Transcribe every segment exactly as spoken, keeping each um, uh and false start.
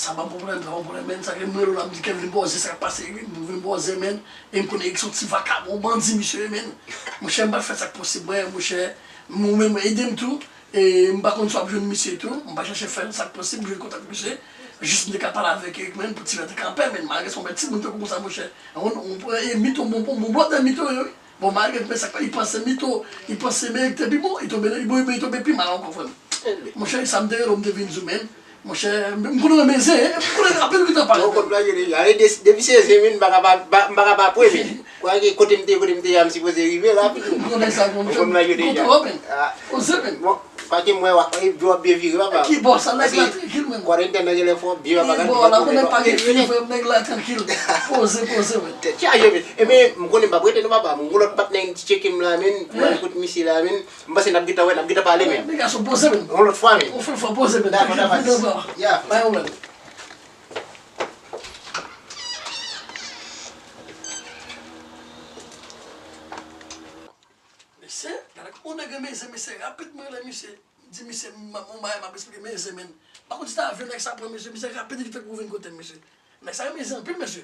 Sa pa pwoblèm, sa pa pwoblèm, men. Sa ke m rele w la, m di ke vin bòzè, sa k ap pase, vin bòzè, men. E m konnen Eric se yon ti vakabon, bandi, misye ye, men. Monchè, m pral fè sa k posib, mwen, monchè. Mwen menm, ede m tou. E m pa konn si w ap jwenn misye tou. M pral chèche fè sa k posib, m jwenn kontak misye. Jis m te ka pale avèk Eric, men, pou ti frè te ka anpè, men. Malgre se yon bèl timoun tankou konsa, monchè. On, on, e mito, bon, bon, bon, bon, mito, wi. Bon, malgre, men sa k pa, li panse mito, li panse Eric te pi bon, li tonbe, li, bon, li tonbe pi mal ankò, frè m. Monchè, sa m te rele w, m te vin di w, men. Monchè, m konnen w renmen zen, hein? M konnen anpil ki t ap pale. Ou konn plage deja. E de-, depi se zen, men, m pa ka pa, pa, m pa ka pa pre, men. Kwa ke kote m te, kote m te ye a, m sipoze rive la. M konnen sa, monchè. Ou konn plage deja. Kontre w, men. Ah. Poze, men. Bon, pa ke mwen, wa, e, w ap byen vire, papa. Ki bò sa, nèg la trankil, men. Kwadantèn nan genlè fò, byen papa. Ki bò la, konnen pa gen fi, frè m, nèg la trankil. Poze, poze, men. Tèt chaje, men. E men, m konnen m p ap rete non, papa. M gon lòt patnè ki tcheke m la, men. M al kote misye la, men. M panse n ap gentan wè, n ap gentan pale, men. Men gason, poze, men. Yon lòt fwa, men. Yon fwa, poze, men. Dakò, dakò. Ya. Pa gen pwoblèm. Mesye, gade kòman nèg renmen zen, mesye, rapid mwen rele misye. M di misye, m, m, m, m ap esplike, men zen, men. M pa konn si ta avyon nèg sa pran, mesye, misye rapid, li fèk vin kote m, mesye. Nèg sa renmen zen anpil, mesye.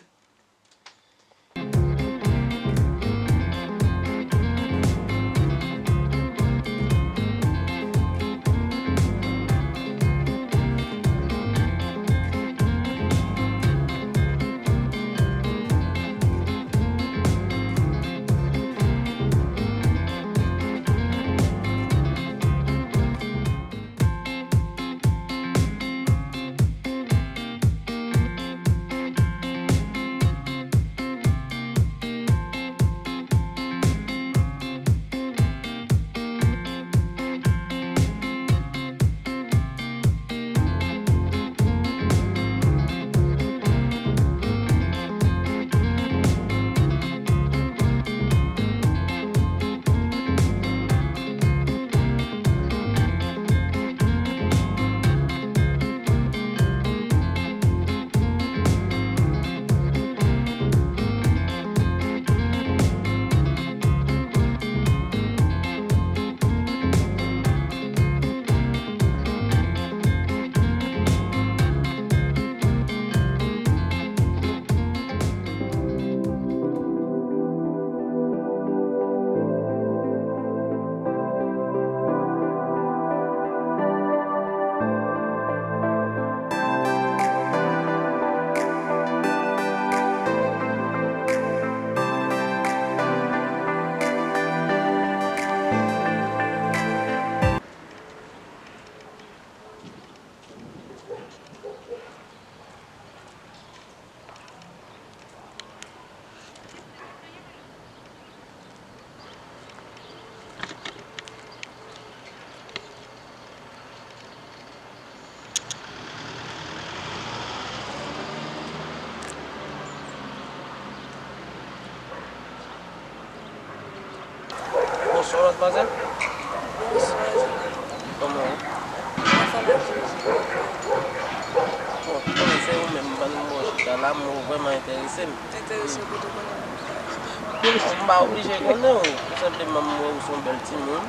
Bonswa, madmwazèl. Bonswa, Jimmy. Kòman w ye? Anfòm, Jimmy. Bon, kòm se ou menm, m pa nan mò chita la, men ou vrèman enterese m. Enterese w kote w konnen m? M pa oblije konnen w, tou senpleman m wè ou se yon bèl timoun.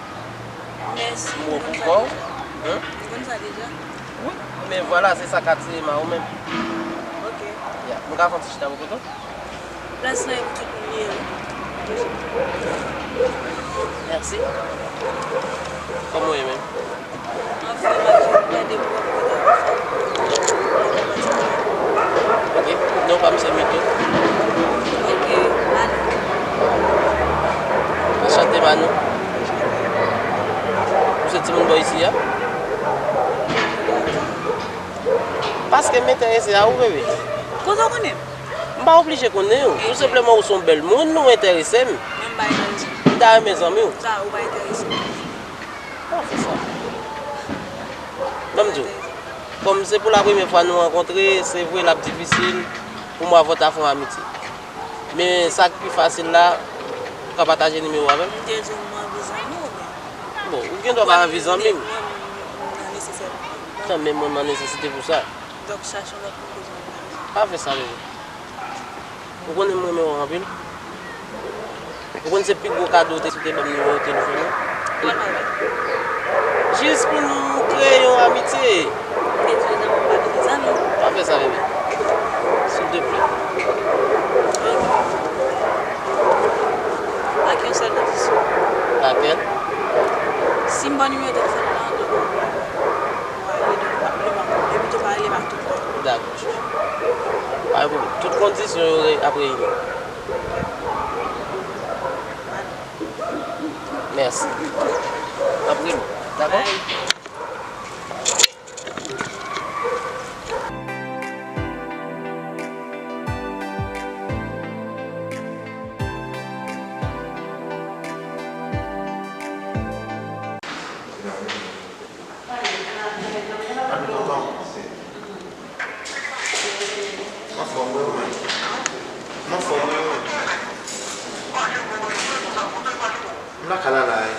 Mèsi. M wè w pou kò w. Hein? M konn sa deja. Wi, men vwala, se sa k atire m a ou menm. Ok. Ya, m ka fè yon ti chita bò kote w? Plas lan e pou tout moun li ye, wi. Mèsi. Kòman w ye menm? Anfòm, ak Jimmy, de pwòp kòd anfòm. Ok, non pa m se Mito. Ok, Manou. Anchante, Manou. Ou se timoun bò isi a? Paske m enterese a ou, bebe. Kote w konnen m? M pa oblije konnen w. Tou senpleman, ou se yon bèl moun, ou enterese m. Mwen, m pa enterese w. M ta renmen zanmi w. Sa, ou pa enterese m. Pa fè sa. Ban m di w, kòm se pou la premyè fwa nou rankontre, se vre, l ap difisil pou mwen avè w ta fè yon amitye. Men sa k pi fasil la, ou ka pataje nimewo avè m? M te di w m anvi zanmi w, men. Bon, ou gen dwa pa anvi zanmi m. Mwen, m nan nesesite pou sa. Kanmenm, mwen nan nesesite pou sa. Donk, chache yon lòt moun pou zanmi m. Pa fè sa, bebe. Ou konnen m renmen w anpil. Ou konn se pi gwo kado ou te, si w te ban m nimewo telefòn ou? Pou wè l pa vle. Jis pou n kreye yon amitye. Te di w zanmi, m pa vle zanmi. Pa fè sa, bebe. Dakò, chèche. Pa gen pwoblèm. Tout kondisyon yo re-, ap reyini. Mèsi. Anpil. Dakò? Ann tonton. M anfòm wi, ou menm? M anfòm wi, ou menm? M lakay la la wi.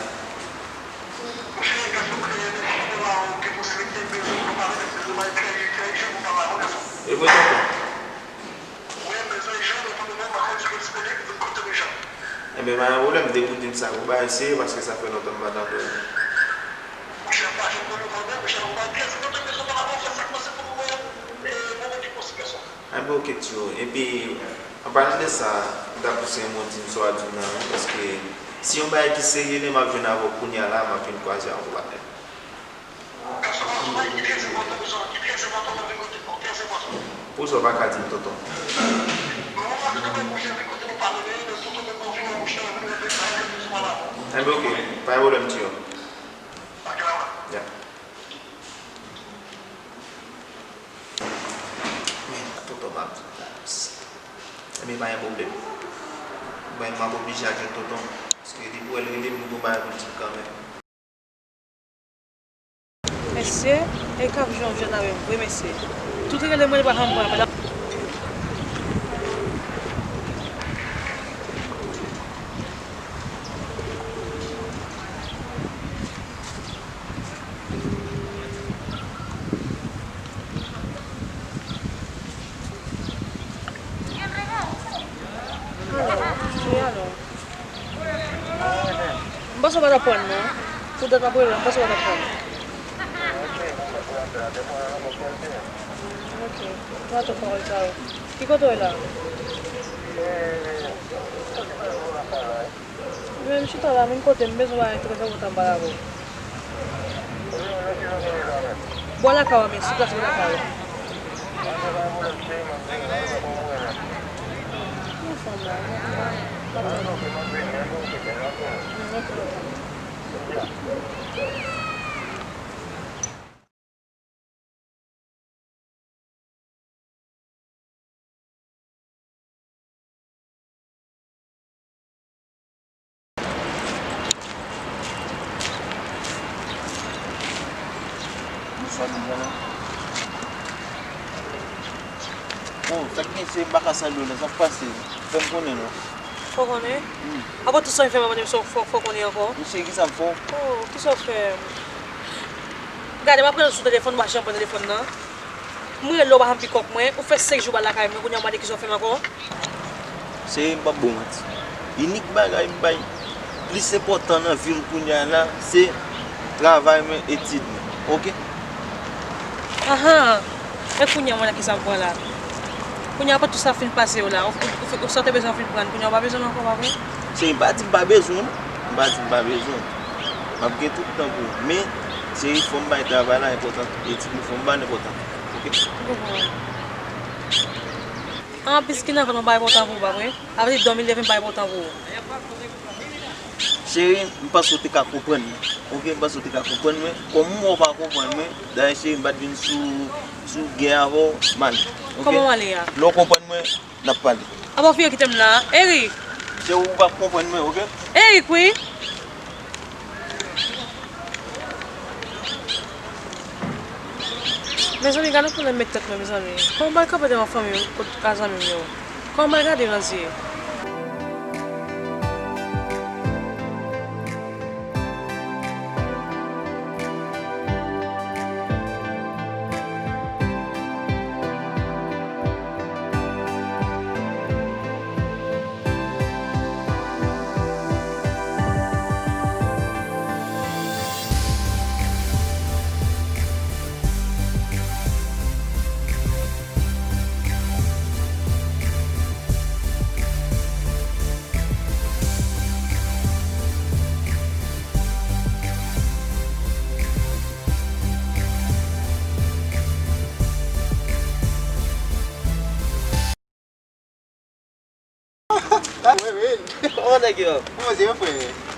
E vre tonton? Ebyen pa gen pwoblèm, depi w di m sa pou bay serye, paske sa fè lontan m pa tande w. Ebyen oke tchou. Epi, an palan de sa, m ta pouse yon mo di m sa w ap di m nan, wi, paske si yon bagay ki serye li, m ap jwenn avè w kounye a la, m ap vin kwaze avè w atè. Poukisa w pa ka di m tonton? Enben oke, pa gen pwoblèm, tiyo. Ya. Men, tonton m ap di w la. Enben pa gen pwoblèm. Mwen, m ap oblije al jwenn tonton m. Paske depi w wè l rele m, li gon bagay pou l di m kanmenm. Mesye, e k ap jwenn jwenn avè m vre mesye. Tout rele mwen li pa janm pran apèl. Alò, e alò? M panse w pa t ap pran non. Pou dat m ap rele w la, m panse w pa t ap pran. Ok. Gato pawòl sa yo. Ki kote w ye la? Men m chita la, menm kote m bezwen bagay trè enpòtan m pale avè w. Bò lakay w, men sou plas bò lakay w. Yon fanm la, m ap tann. Bonswa, medam. Oh, sa k gen, se baka sa dlo la, sa k pase? Fè m konnen non. Fò konnen? Wi. Apa tout sa m fè m ap mande m sa fò, fò konnen ankò? Mesye, kisa m fè w? Oh, kisa w fè m? Gade, m ap rele w sou telefòn, ou pa janm pran telefòn nan. M rele w, ou pa janm pikòp mwen. Ou fè senk jou ou pa lakay mwen, kounye a w mande kisa w fè m ankò? Cheri, m p ap ba w manti. Inik bagay m bay plis enpòtan nan vi m kounye a la, se travay mwen, etid mwen. Oke? Ahan! E kounye a, mwen la, kisa m pran la? Kounye a, apre tout sa fin pase yo la, ou, ou, ou, ou sa w te bezwen w fin pran, kounye a, ou pa bezwen m ankò, pa vre? Cheri, m pa di m pa bezwen w, non. M pa di m pa bezwen w. M ap gen tout tan pou ou. Men, cheri, fò m bay travay la enpòtans, etid mwen, fò m ba l enpòtans. Oke? M konprann. An plis ki nan vant mwen pa enpòtan pou ou, pa vre? Sa vle di dòmi leve m pa enpòtan pou ou. Cheri, m panse w te ka konprann mwen. Oke, m panse w te ka konprann mwen. Kòm m wè w pa konprann mwen, dayè cheri, m pa t vin sou, sou gè avè w, m ale. Oke? Kòman w ale a? Lè w konprann mwen, n ap pale. Apa w vire kite m la? Erik! Cheri, ou p ap konprann mwen, oke? Erik, wi! Mezanmi, gade yon pwoblèm met tèt mwen, mezanmi. Kòman m pral kanpe devan fanmi m, kot a zanmi m yo? Kòman m pral gade yo nan zye? Kòman nèg yo? Kòman se yo, frè?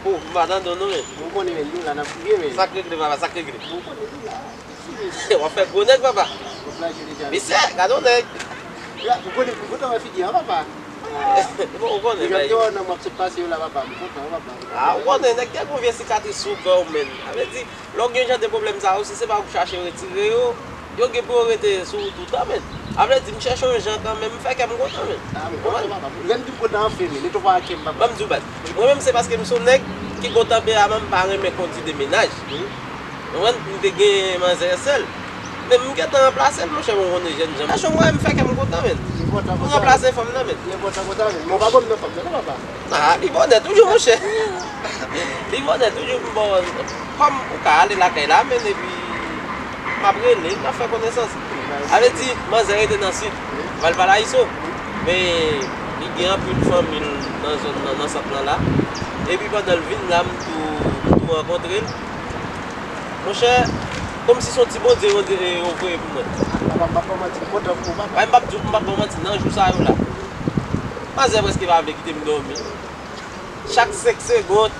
Oh, m pa tande w non, men. Ou konnen, men, nou la n ap kriye, men. Sa k regle, papa, sa k regle? Ou konnen nou la. W ap fè gwo nèg, papa. Mesye, gade yon nèg. Ou konnen, m kontan wè figi an, papa. Bon, ou konnen, men. Nèg yo nan m ap sot pase yo la, papa. M kontan, papa. Ah, ou konnen, nèg gen yon vye sikatris sou kò w, men. Sa vle di, lè w gen jan de pwoblèm sa yo, si se pa ou k chache retire yo, yo gen pou yo rete sou ou toutan, men. A vle di, m chèche yon jan kanmenm, m fè kè m kontan, men. Ah, m kontan, papa. Lè m di m kontan, anfen, men, netwofwa ak kè m, papa. Ban m di w, baz. Mwen menm, se paske m se yon nèg ki gon tanperaman, m pa renmen kondi de mennaj. Konprann? M te gen manzè sèl. Men m gentan ranplase l, monchè, mwen konnen jèn jan. Chak jou m wè, m fè kè m kontan, men. M ranplase fanm nan, men. Li enpòtan konsa, men. Men w pa bon nan fanm nan, non, papa. Ah, li bonè toujou, monchè. Li bonè toujou, m bon. Kòm ou ka ale lakay la, men epi m ap rele, n ap fè konesans. A vle di, manzè rete nan sid, Valparaíso. Men li gen anpil fanmi l nan zòn nan, nan sant lan la. Epi pandan l vin la, m tou, m tou rankontre l. Monchè, kòmsi se yon ti Bondye yo, yo voye pou mwen. Papa, m p ap ba w manti, m kontan pou ou, papa. Bay, m p ap di w, m p ap ba w manti, nan jou sa yo la. Manzè prèske pa vle kite m dòmi. Chak senk segonn,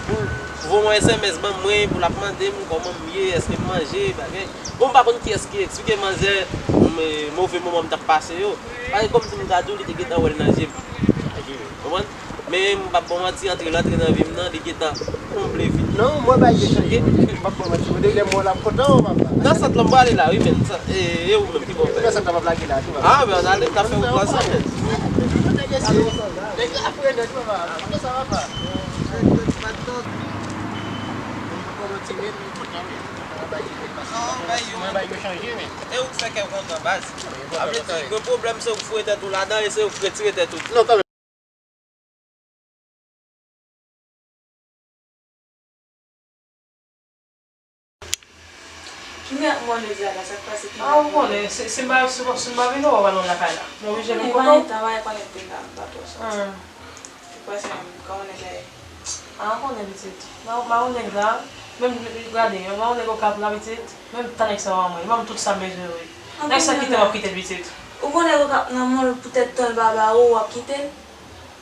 pou l voye yon S M S ban mwen, pou l ap mande m kòman m ye, èske m manje, bagay. Bon, m pa konn kiyès ki eksplike manzè, m, move moman m t ap pase yo. Parèy kòmsi m ta di w, li te gentan wè l nan je m. Konprann? Men, m p ap ba w manti, antre l antre nan vi m nan, li gentan konble vid. Non, mwen bay de chanje, m p ap ba w manti. Mwen, de lè m wè w la, m kontan, papa. Nan sant lan, m prale la, wi, men. Sa, e, e ou menm ki ba w fè? Nan sant lan, m ap lage la, tou, papa. Ah, men, ann ale, n ap fè wout la ansanm, men. Nèg la ap rele, tou, papa. Kontan sa, papa. Non, bay yo. Mwen bay yo chanje, men. E ou k fè kè w kontan, baz. Sa vle di, gen pwoblèm, se ou k foure tèt ou ladan, e se ou k retire tèt ou. Non, kanmenm. Kibyen ak mwen jodi a la, sa k pase, kibyen? Ah, ou konnen, si, si m pa, si, si m pa vini, w ap al nan lakay la. Mwen oblije vin kote w. Pa gen tan, pa gen konnen te la, m pa twò sòti. Ah. Ki pase menm, kòman nèg la ye? Ah, ou konnen pitit. M pa, m pa yon nèg la, menm, gade, m pa yon nèg Okap la, pitit. Menm tan nèg sa yo ban mwen, li ban m tout sa m bezwen, wi. Nèg sa kite m, w ap kite l, pitit. Ou konnen Okap nan men w, poutèt tan l pa ba ou, w ap kite l?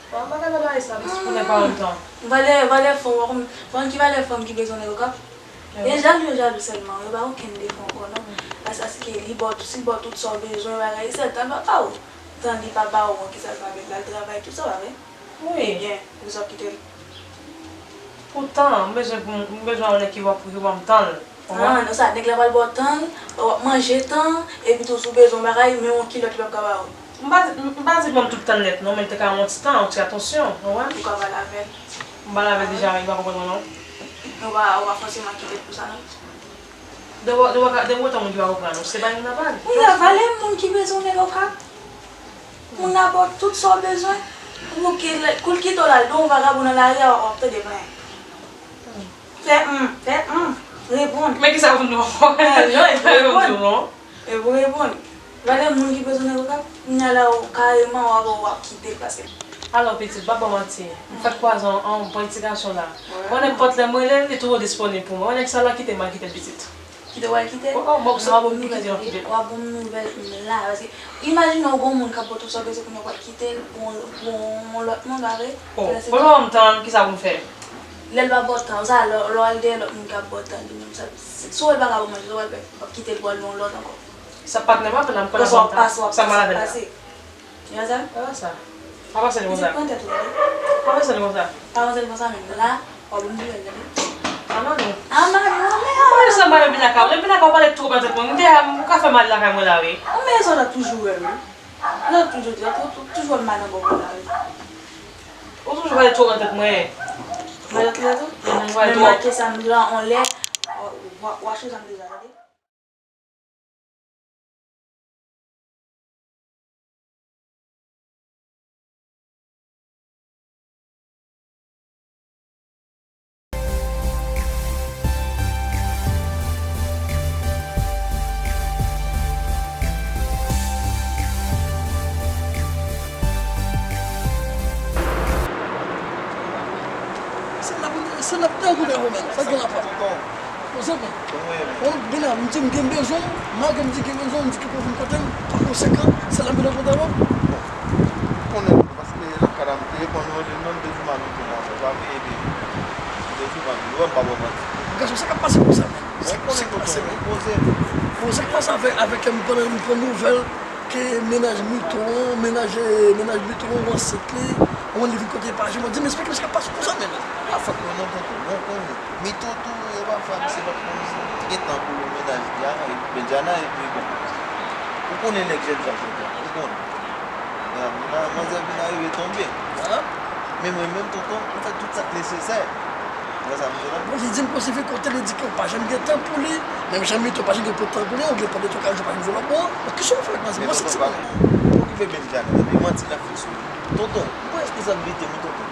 Bon, m pa ka tande bagay sa, pitit, pou nèg pa yon tan. Valè, valè fanm, w konn, w konn ki valè fanm ki bezwen nèg Okap? Yo jalou, yo jalou sèlman, yo pa okenn defo ankò, non. Paske li ba w tout, si l ba w tout sa w bezwen, bagay, se tan l pa ba w. Tan li pa ba w an, kisa l va fè? L al travay, tout sa, pa vre? Wi. Ebyen, poukisa w kite l? Pou tan, m bezwen pou m, m bezwen yon nèg ki va, ki va ban m tan l. Ou konprann? Ah, non, sa, nèg la pral ba w tan l, w ap manje tan, epi tou, si w bezwen yon bagay, men yon kilòt li p ap ka ba w. M pa, m pa di ban m tout tan nèt, non, men l te ka yon ti tan, yon ti atansyon, ou konprann? Ou ka pale avè l. M pale avè l deja, li pa konprann mwen, non. Ou pa, ou pa fòseman kite l pou sa, non. Depi, depi, depi w wè yon moun ki pa konprann ou, se pa yon moun ap pale. Wi, valè moun ki bezwen yon nèg Okap. Moun nan ba w tout sa w bezwen. Pou ke lè, kou l kite w la, l gen yon vagabon nan lari a, w ap tande plenyen. Fè hum, fè hum, reponn. Men kisa pou nou? Eh, non, e pou reponn. E pou reponn. Valè moun ki bezwen nèg Okap, kounye a la, w kareman, w ap, w ap kite l, paske. Alò, pitit, pa ban manti. M fèk kwaze yon, yon bon edikasyon la. Mwen, nenpòt lè m rele l, li toujou disponib pou mwen. Mwen, nèg sa la kite m, al kite l, pitit. Kite w al kite? Oh, oh, bon, sa, w ap ban m nouvèl, w ap ban m nouvèl la, paske imajine w gon moun k ap ba w tout sa w bezwen kounye a w pral kite l pou yon, pou yon lòt moun, pa vre? Oh, bon, ban m tan, kisa pou m fè? Lè l pa ba w tan, sa, lè, lè w al dèyè lòt moun k ap ba w tan, li menm, sa, si, si w wè l pa ka ba w manje, sa w pral fè? W ap kite l pou al nan yon lòt ankò. Sa patnè m ap fè la, m konn ap pase, w ap pase. Sa malad la. Yo, sa? Pa pase li konsa. Pitit, pran tèt ou la, wi. Pa pase li konsa. Pa pase li konsa menm. La, w ap vin di lè, gade. Amanou. Amanou, men Amanou. Amanou, sa m pa vin lakay ou. Lè m vin lakay ou, pale twòp nan tèt mwen. M te, m ka fè mal lakay mwen la, wi. Ou men sa w t ap toujou wè l, wi. Ou t ap toujou di, ou, ou, ou toujou wè m mal anba w la, wi. Ou toujou pale twòp nan tèt mwen. Pale twòp nan tèt ou? Mhm, pale twòp. Men make sa m di la, on lè, w, w, w a chanje sa m deja, gade. Sa n ap, sa n ap tankou nan moman, sa gen apa? Mezanmi, bon, bon, la, m di m gen bezwen, malgre m di gen bezwen, m di ki pou vin kote m, pa konsekan, se la m vin rankontre avè w. Bon, ou konnen, paske lakay la m te ye, Non, non, non, m te di Mami tou nan, pa bliye ke m te di Mami, ou wè m pa ba w manti. Gason, sa k ap pase konsa menm? Sa k ap pase menm? Poze. Bon, sa k pase avèk, avèk, m pran, m pran nouvèl ke mennaj Mito an, mennaj, mennaj Mito an ansent li, yon liv kote pa jwenn. Di m, esplike m sa k ap pase konsa menm. Pa fòt mwen non, tonton, bon, konnen. Mito tou, e pafwa misye pa t konn si li gen tan pou li mennaj Diana, epi Diana, epi bon. Ou konnen nèg jèn jan tonton, ou konnen. Nan, nan, manzè vin arive tonbe. Men mwen menm, tonton, m fè tout sa k nesesè. Ou wè sa m di w la? Bon, li di m konsi fi kote li di ke w pa janm gen tan pou li, menm jan Mito pa janm gen tan pou li, ou gen pandan twa kat jou pa janm jwenn lòt bon. Bon, kisa w fè ak manzè? Men tonton, pa okipe Benjana, tande, manti l ap fè sou li. Tonton, m pran responsablite m wi, tonton.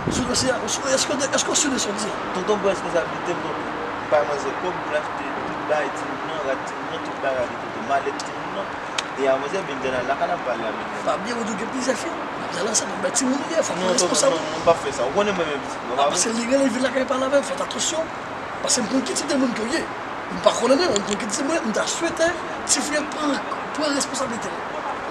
Sou dosye a, ou sou, èske, èske w si de sa w di a? Tonton, m pran responsablite m, tonton. M bay manzè kòb pou l achte tout bagay timoun nan, rad timoun nan, tout bagay li, tonton. Malèt timoun nan. E a manzè Benjana lakay la, m pale avèk manzè. Pa bliye, ou di w gen plizyè fi. Manzè la ansent, yon bèl timoun li ye, fòk nou responsab. Non, tonton, non, non, m p ap fè sa. Ou konnen mwen menm, pitit mwen. A, paske li rele vil lakay pale avè m, fè atansyon. Paske m konn ki tip de moun ke w ye. M pa konnen menm, m konn ki tip moun, m ta swete tifi an pran, pran responsablite l.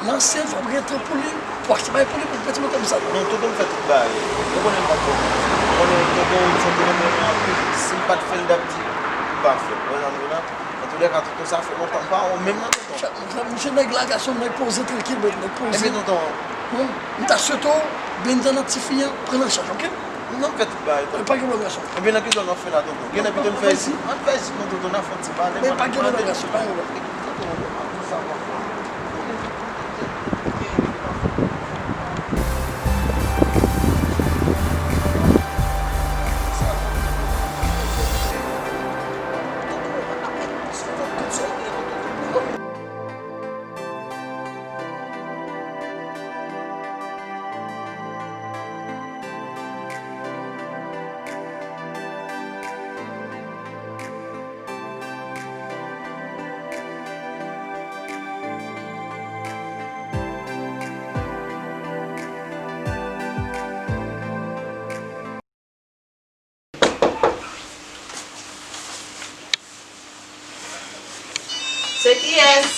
L ansent, fò w gen tan pou li, pou achte bagay pou li, pou pèdi nan kòm sa. Non, tonton, m fè tout bagay. Ou konnen m pa t bon. Ou konnen tonton, m santi renmen mwen anpil. Si m pa t fè l, m t ap di m pa fè l. Ou wè sa m di w la? Antoulèka, tonton, sa fè lontan m pa wè w menm non, tonton. Misye nèg la, gason, nèg poze, trankil, men nèg poze. Ebyen, tonton. Bon, m ta swete w, Benjana, tifi an, pran l an chaj, oke? Non, m fè tout bagay, tonton. Pa gen pwoblèm, gason. Ebyen, nan ki zòn w ap fè la, tonton? Gen nan pito n fè isit. Ann fè isit, non, tonton, n a fè yon ti pale. Men pa gen pwoblèm, gason, pa gen pwoblèm. Se kiyès?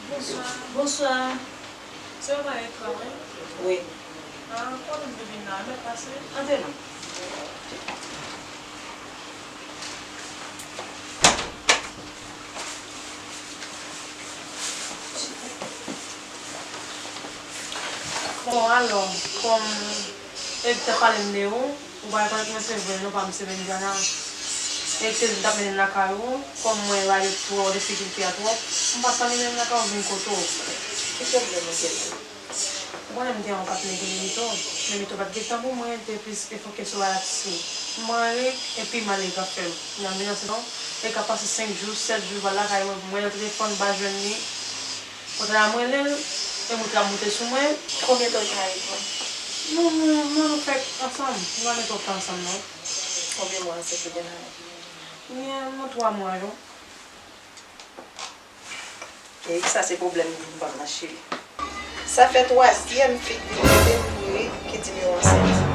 Bonswa. Bonswa. Se yon bagay ekran, wi. Wi. Ah, konnen m te vin la, mèt pase. Antre non. Bon, alò, kòm e te pale m de ou, ou pa rekonèt mwen, se vre, non pa m se Benjana. E te di m t ap mennen l lakay ou, kòm mwen wè twò difikilte a twòp, m pa t annik mennen l lakay ou, vin kote w. Ki pwoblèm ou genyen? Ou konnen m te yon patnè ki rele Mito, men Mito pa t gen tan pou mwen, te plis e fokis sou bagay atis li. M annik, epi m annik afè m. Nan vin nan sezon, e ka pase senk jou, sèt jou, pa lakay mwen, mwen nan telefòn, m pa jwenn li. Kontrè a m rele l, e moute ap moute sou mwen. Konbyen tan w gen avèk li? Nou, nou, nou, nou fèk ansanm, nou pa gen twòp tan ansanm non. Konbyen mwa ansent ou gen avèk li? Li gen yon twa mwa, wi. E sa se pwoblèm m pa nan cheri. Sa fè twazyèm fi k vin kote m, wi, ki di m yo ansent.